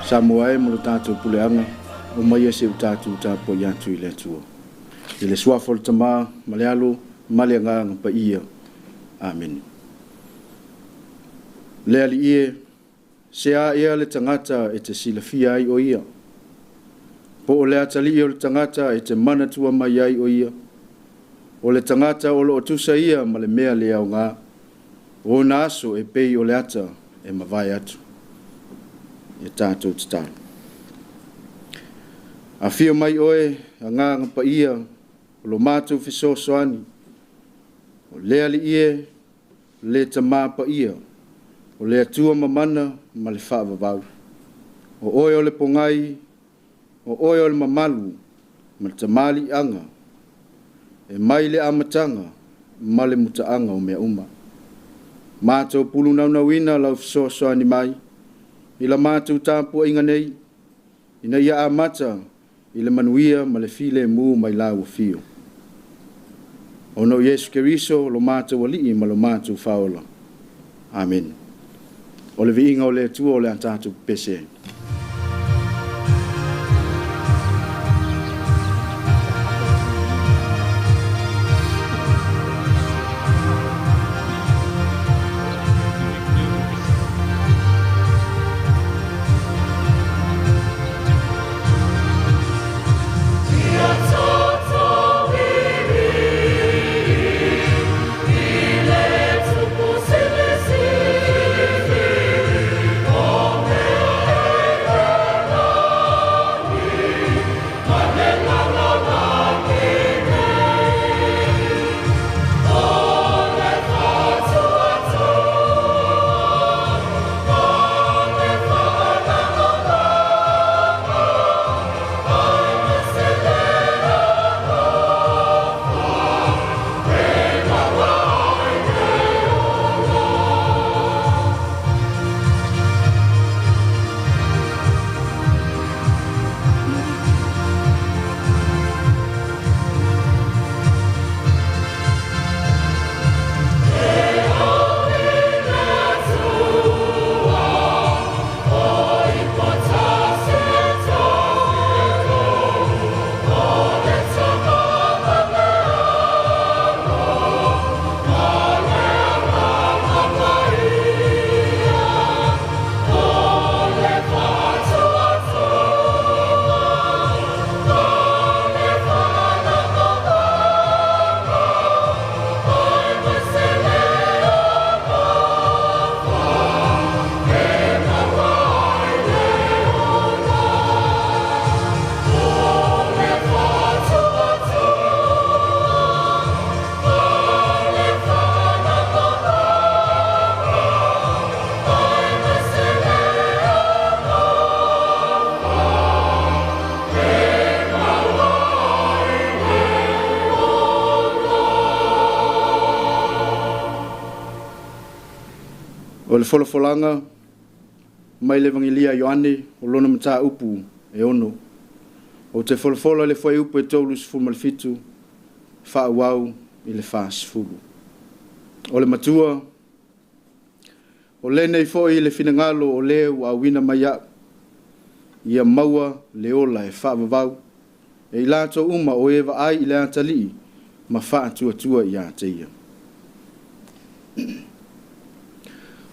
Samoa e ma lo tatou puleaga, omaia se i o tatou tapuai atu i le Atua. I le Suafa o le Tama ma le Alo ma le Agaga Paia. Amene. Le Alii e, se a ea le tagata e te silafia ai o ia? Po o le atalii o le tagata e te manatua mai ai o ia? O le tagata o lo o tusa ia ma le mea le aoga. O ona aso e pei o le ata e mavae atu. Ia tatou tatalo. Afio mai oe Agaga Paia, o lo matou fesoasoani, o le Alii e, le Tama Paia, o le Atua mamana ma le faavavau. O oe o le pogai, o oe o le mamalu ma le tamaliiaga, e mai le amataga ma le mutaaga o mea uma. Matou pulunaunauna lau fesoasoani mai i la matou tapuaiga nei, ina ia amata i le manuia ma le filemu mai lau afio. Ona o Iesu Keriso lo matou Alii ma lo matou Faaola. Amene. O le viiga o le Atua o le a tatou pepese ai. O le folafolaga mai le Evagelia a Ioane, o lona mataupu e 6. Ou te folafola le fuaiupu e 37, faaauau i le 40. O le matua, o lenei foi le finagalo o le ua auina mai au, ia maua le ola e faavavau e i latou uma o e vaai i le atalii ma faatuatua ia te ia.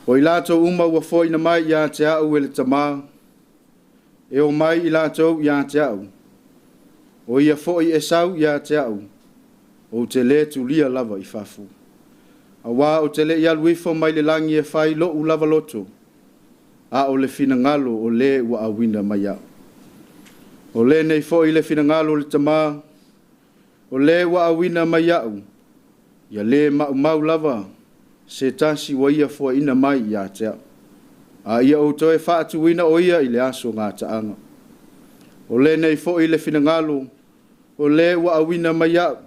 O i latou uma ua foaina mai ia te au e le Tama, e omai i latou ia te au, o ia foi e sau ia te au, ou te le tulia lava i fafo. Aua ou te le i alu ifo mai le lagi e fai lou lava loto, a o le finagalo o le ua auina mai au. O lenei foi le finagalo o le Tama, o le ua auina mai au, ia le maumau lava se tasi ua ia foaina mai ia te au, a ia ou toe faatuina o ia i le aso gataaga. O lenei foi le finagalo o le ua auina mai au,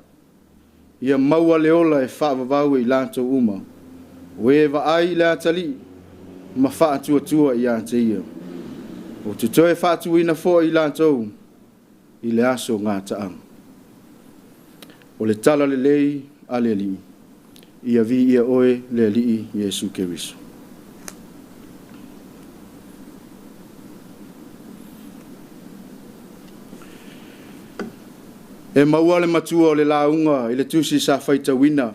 ia maua le ola e faavavau e i latou uma, o e vaai i le atalii ma faatuatua ia te ia. Ou te toe faatuina foi i latou i le aso gataaga. O le tala lelei a le Alii, ia viia oe le Alii Iesu Keriso. E maua le matua o le lauga i le tusi sa faitauina.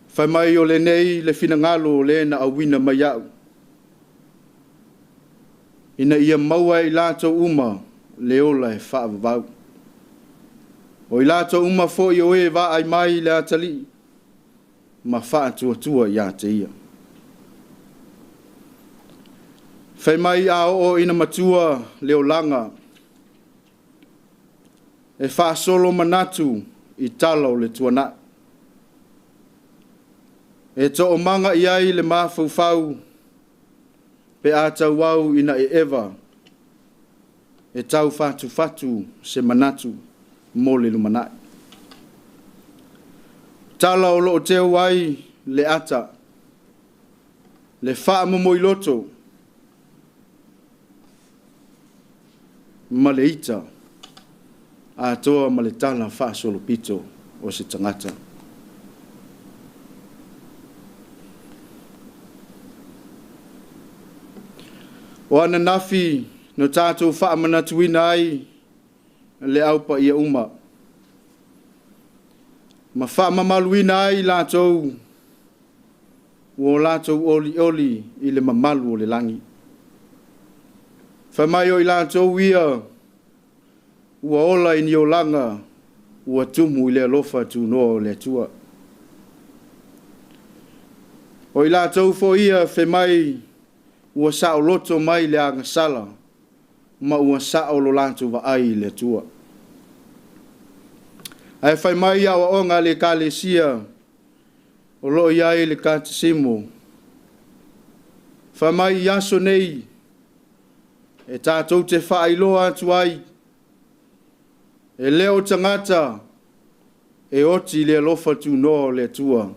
Fai mai o lenei le finagalo o le na auina mai au, ina ia maua e i latou uma le ola e faavavau. O i latou uma foi o e vaai mai i le atalii ma faatuatua ia te ia. Fai mai a oo ina matua le olaga, e faasolo manatu i tala o le tuanai. E toomaga i ai le mafaufau pe a tauau ina eva e taufatufatu se manatu mo le lumanai. Tala o lo o teu ai le ata, le faamomoiloto ma le ita, atoa ma le talafaasolopito o se tagata. O ananafi na tatou faamanatuina ai le au paia uma ma faamamaluina ai i latou ua o latou olioli i le mamalu o le lagi. Fai mai o i latou ia ua ola i ni olaga ua tumu i le alofa tunoa o le Atua. O i latou foi ia fai mai ua saoloto mai le agasala ma ua sao lo latou vaai i le Atua. Ae fai mai aoaoga a le Ekalesia o lo o i ai le katisimo, fai mai i aso nei e tatou te faailoa atu ai, e le o tagata e oti i le alofa tunoa o le Atua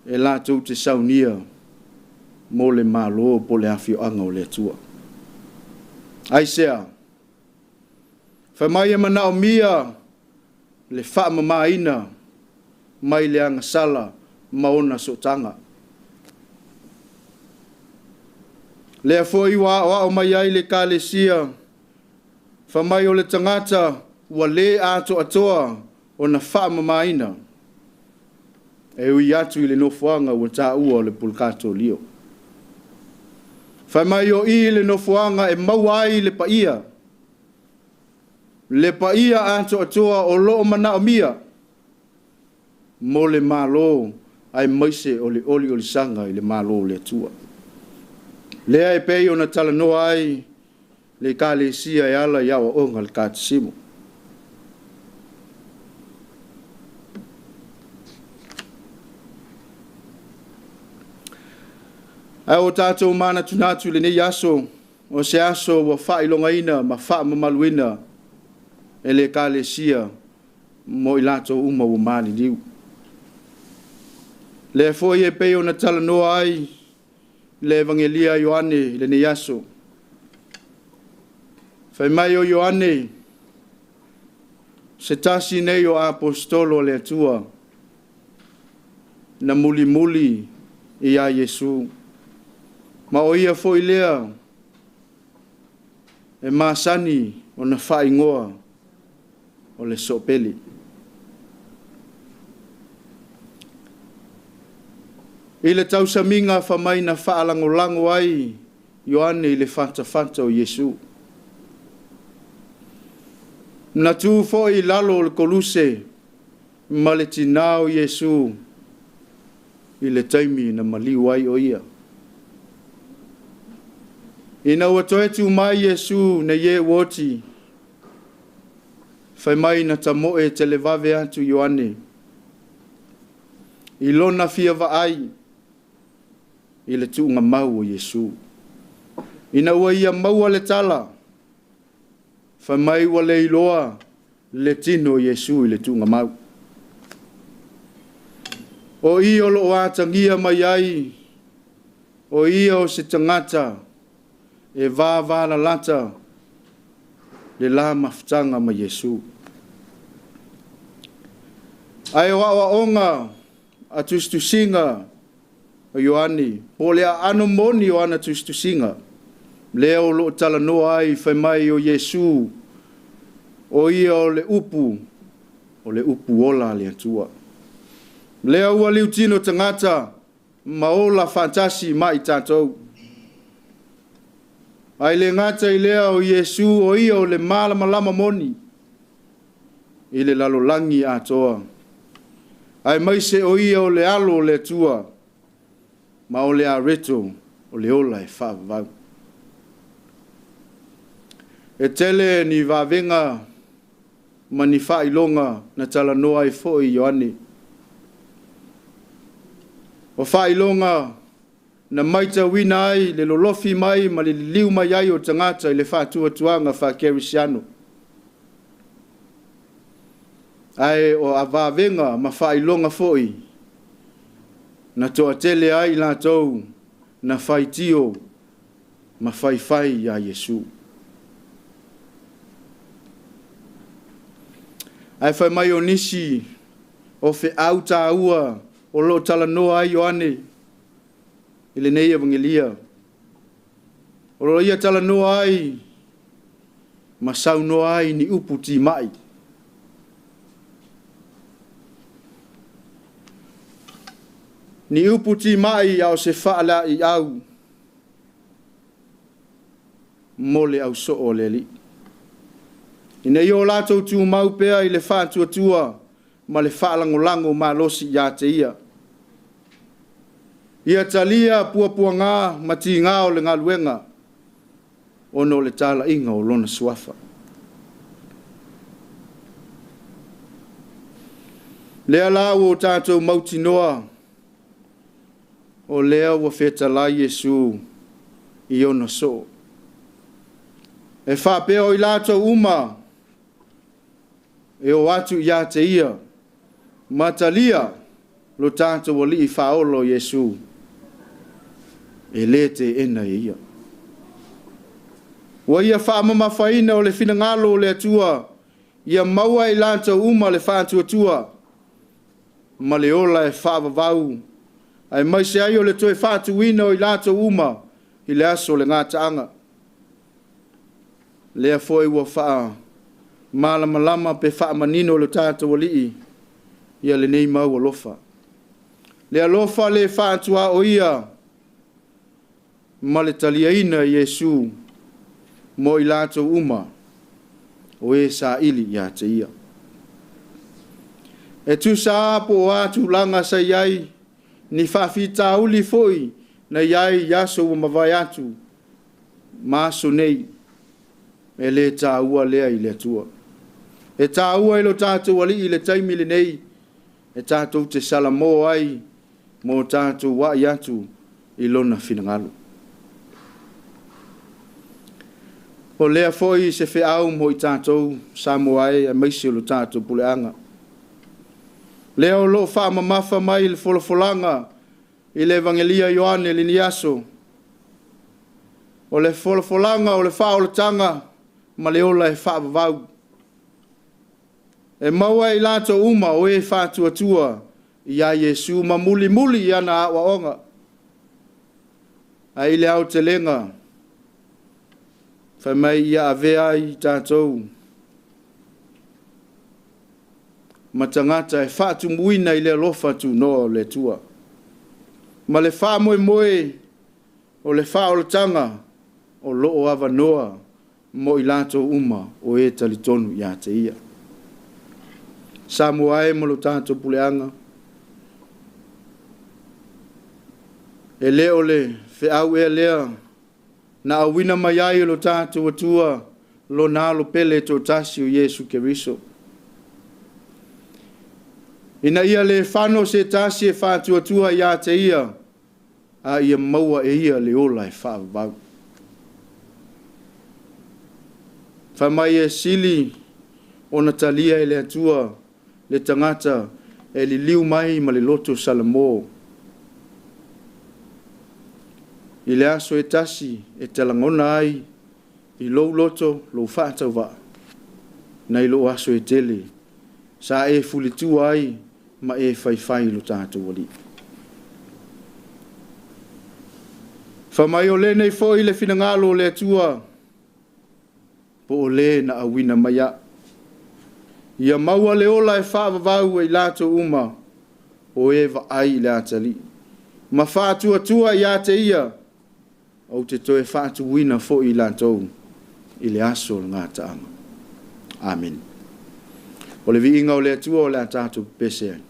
e latou te saunia mo le Malo po o le afioaga o le Atua. Aisea? Fai mai e manaomia le faamamaina mai le agasala ma ona sootaga. Lea foi ua aoao mai ai le Ekalesia, fai mai o le tagata ua le atoatoa ona faamamaina, e ui atu i le nofoaga ua taua o le pulukatolio. Fai mai o i le nofoaga e maua ai le paia atoatoa o lo o manaomia mo le Malo aemaise o le oliolisaga i le Malo o le Atua. Lea e pei ona talanoa ai le Ekalesia e ala i aoaoga a le Katisimo. Ae ua tatou manatunatu i lenei aso, o se aso ua faailogaina ma faamamaluina e le Ekalesia mo i latou uma ua maliliu. Lea foi e pei ona talanoa ai le Evagelia a Ioane i lenei aso. Fai mai o Ioane, se tasi nei o aposetolo a le Atua, na mulimuli ia Iesu, ma o ia foi lea e masani ona faaigoa o le Soopele. I le tausamiga fai mai na faalagolago ai Ioane i le fatafata o Iesu. Na tu foi i lalo o le koluse ma le tina o Iesu i le taimi na maliu ai o ia. Ina ua toe tu mai Iesu nei e ua oti, fai mai na tamoe televave atu Ioane i lona fia vaai i le tuugamau o Iesu. Ina ua ia maua le tala, fai mai ua le iloa le tino o Iesu i le tuugamau. O i o lo o atagia mai ai, o ia o se tagata e vavalalata le la mafutaga ma Iesu. Ae o aoaoga a tusitusiga o Ioane, po o le aano moni o ana tusitusiga, Lea o loo talanoa ai fai mai o Iesu, o ia o le upu, o le upu ola a le Atua. Lea ua liutino tagata ma ola faatasi ma i tatou. Ae le gata i lea o Iesu o ia o le malamalama moni i le lalolagi atoa, aemaise o ia o le alo o le Atua ma o le areto o le ola e faavavau. E tele ni vavega ma ni faailoga na talanoa ai foi Ioane. O faailoga na matauina ai le lolofi mai ma le liliu mai ai o tagata i le faatuatuaga faakerisiano. Ae o vavega ma faailoga foi na toatele ai i latou na faitio ma faifai ia Iesu. Ae fai mai o nisi o feau taua o lo o talanoa ai Ioane i lenei Evagelia, o lo o ia talanoa ai ma saunoa ai ni upu timai. Ni upu timai a o se faalaeiau mo le ausoo o le Alii, ina ia o latou tumau pea i le faatuatua ma le faalagolago malosi ia te Ia. Ia talia puapuaga ma tiga o le galuega ona o le talaiga o Lona Suafa. Lea la ua tatou mautinoa, o lea ua fetalai Iesu i ona soo. E faapea o i latou uma e o atu ia te Ia ma talia lo tatou Alii Faaola o Iesu, e le teena e Ia. Ua Ia faamamafaina o le finagalo o le Atua, ia maua e i latou uma le faatuatua ma le ola e faavavau, aemaise ai o le toe faatuina o i latou uma i le aso o le gataaga. Lea foi ua faamalamalama pe faamanino e le tatou Alii lenei mau alofa. Le alofa le faatuaoia ma le taliaina e Iesu mo i latou uma o e saili ia te Ia. E tusa lava po o a tulaga sa i ai, ni faafitauli foi na i ai i aso ua mavae atu ma aso nei, e le taua lea i le Atua. E taua i lo tatou Alii i le taimi lenei, e tatou te salamo ai ma o tatou ai atu i Lona finagalo. O lea foi se feau mo i tatou Samoa e aemaise o le tatou puleaga. Lea o lo o faamamafa mai le folafolaga i le Evagelia a Ioane i lenei aso, o le folafolaga o le faaolataga ma le ola e faavavau. E maua e i latou uma o e faatuatua ia Iesu ma mulimuli i ana aoaoga. Ae i le aotelega, fai mai ia avea ai tatou ma tagata e faatumuina i le alofa tunoa o le Atua, ma le faamoemoe o le faaolataga o lo o avanoa mo i latou uma o e talitonu ia te Ia. Samoa e ma lo tatou puleaga, e le o le feau ea lea na auina mai ai e lo tatou Atua lona alo pele e toatasi o Iesu Keriso, ina ia le fano se tasi e faatuatua ia te Ia, a ia maua e ia le ola e faavavau. Fai mai e sili ona talia e le Atua le tagata e liliu mai ma le loto salamo i le aso e tasi e te lagona ai i lou loto lou faatauvaa, nai lou aso e tele sa e fulitua ai ma e faifai i lo tatou Alii. Fai mai o lenei foi le finagalo o le Atua, po o le na auina mai au. Ia maua le ola e faavavau e i latou uma o e vaai i le atalii, ma faatuatua ia te ia, ou te toe faatuina foi i latou i le aso o le gataaga. Amene. O le viiga o le Atua o le a tatou pepese ai.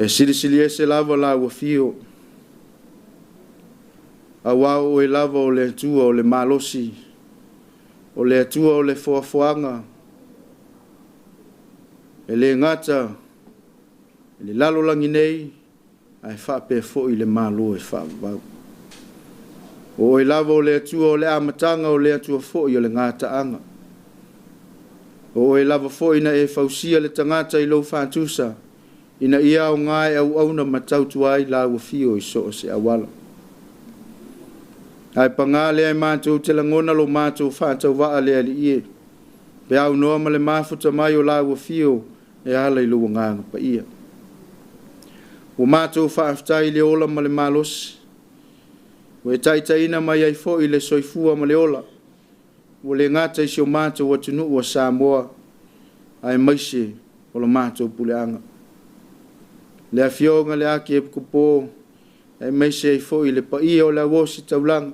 E silisili ese lava lau afio, aua o oe lava o le Atua o le malosi, o le Atua o le foafoaga, e le gata i le lalolagi nei, ae faapea foi le Malo e faavavau. O oe lava o le Atua o le amataga, o le Atua foi o le gataaga. O oe lava foi na e fausia le tagata i lou faatusa, ina ia aoga e auauna ma tautua ai lau afio i so o se auala. Ae paga lea e matou te lagona lo matou faatauvaa le Alii e, pe aunoa ma le mafuta mai o lau afio e ala i lou agaga paia. Ua matou faafetai i le ola ma le malosi, ua e taitaiina mai ai foi le soifua ma le ola, ua le gata i si o matou atunuu o Samoa, aemaise o le matou puleaga. Le afioga i le Akiepikopo, aemaise ai foi le paia o le Auositaulaga,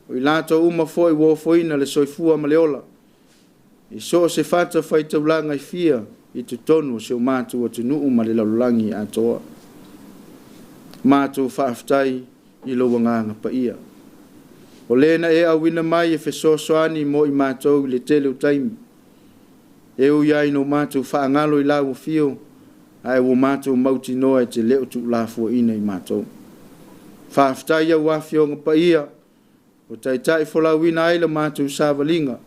o i latou uma foi ua ofoina le soifua ma le ola, i so o se fatafaitaulaga e fia i totonu o si o matou atunuu ma le lalolagi atoa. Matou faafetai i lou agaga paia. O le na e auina mai e fesoasoani mo i matou i le tele o taimi. E ui lava ina o matou faagalo i lau afio, ae ua matou mautinoa e te le o tuulafoaiina i matou. Faafetai i au Afioga Paia ua taitaifolauina ai la matou savaliga,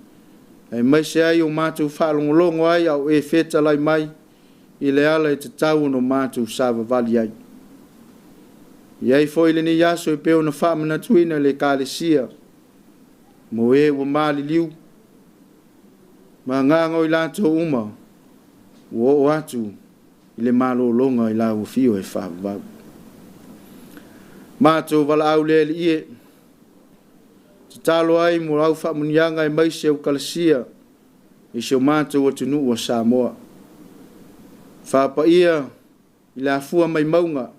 aemaise ai o matou faalogologo ai a o e fetalai mai i le ala e tatau ona matou savavali ai. E i ai foi lenei aso e pei ona faamanatuina e le Ekalesia mo e ua maliliu, ma agaga o i latou uma ua oo atu i le malologa i lau afio e faavavau. Matou valaau lea Alii e, tatalo ai mo au faamanuiaga aemaise Ekalesia i si o matou atunuu o Samoa. Faapaia i le afua mai mauga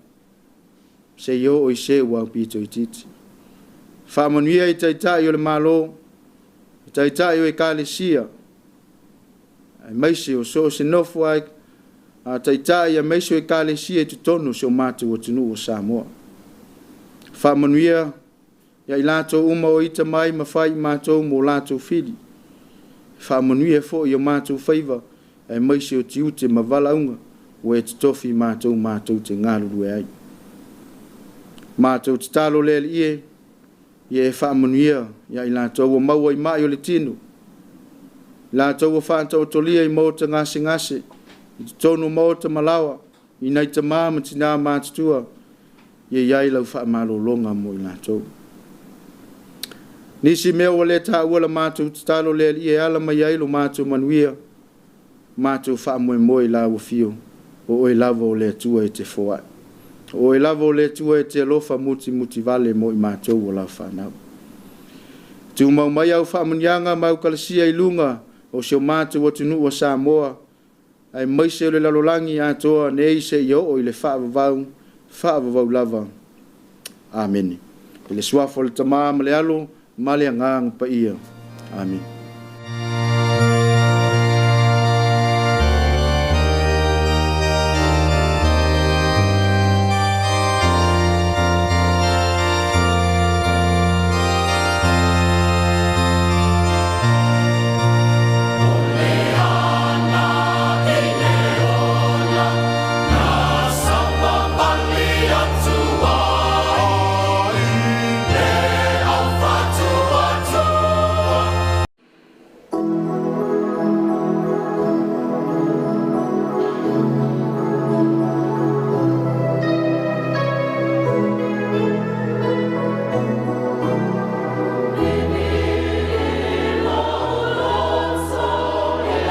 seia oo i se ua aupito itiiti. Faamanuia i Taitai o le Malo, Taitai o Ekalesia, aemaise o so o se nofo a Taitai aemaise o Ekalesia i totonu o si o matou atunuu o Samoa. Faamanuia ia i latou uma o ita mai ma fai i matou ma o latou fili. Faamanuia foi i o matou faiva, aemaise o tiute ma valaauga ua e totofi i matou matou te galulue ai. Matou tatalo le Alii e, ia e faamanuia ia i latou ua maua i mai o le tino, latou ua faataotolia i maota gasegase, i totonu o maota ma laoa, i nai tama ma tina matutua, ia i ai lau faamalologa mo i latou. Nisi mea ua le taua la matou tatalo le Alii e ala mai ai lo matou manuia, matou faamoemoe i lau afio, o oe lava o le Atua e te foai. O oe lava o le Atua e te alofa mutimutivale mo i matou o lau fanau. Tumau mai au faamanuiaga ma au kalasia i luga o si o matou atunuu o Samoa, aemaise o le lalolagi atoa nei seia oo i le faavavau, faavavau lava. Amene. I le suafa o le Tama ma le Alo ma le Agaga Paia. Amene.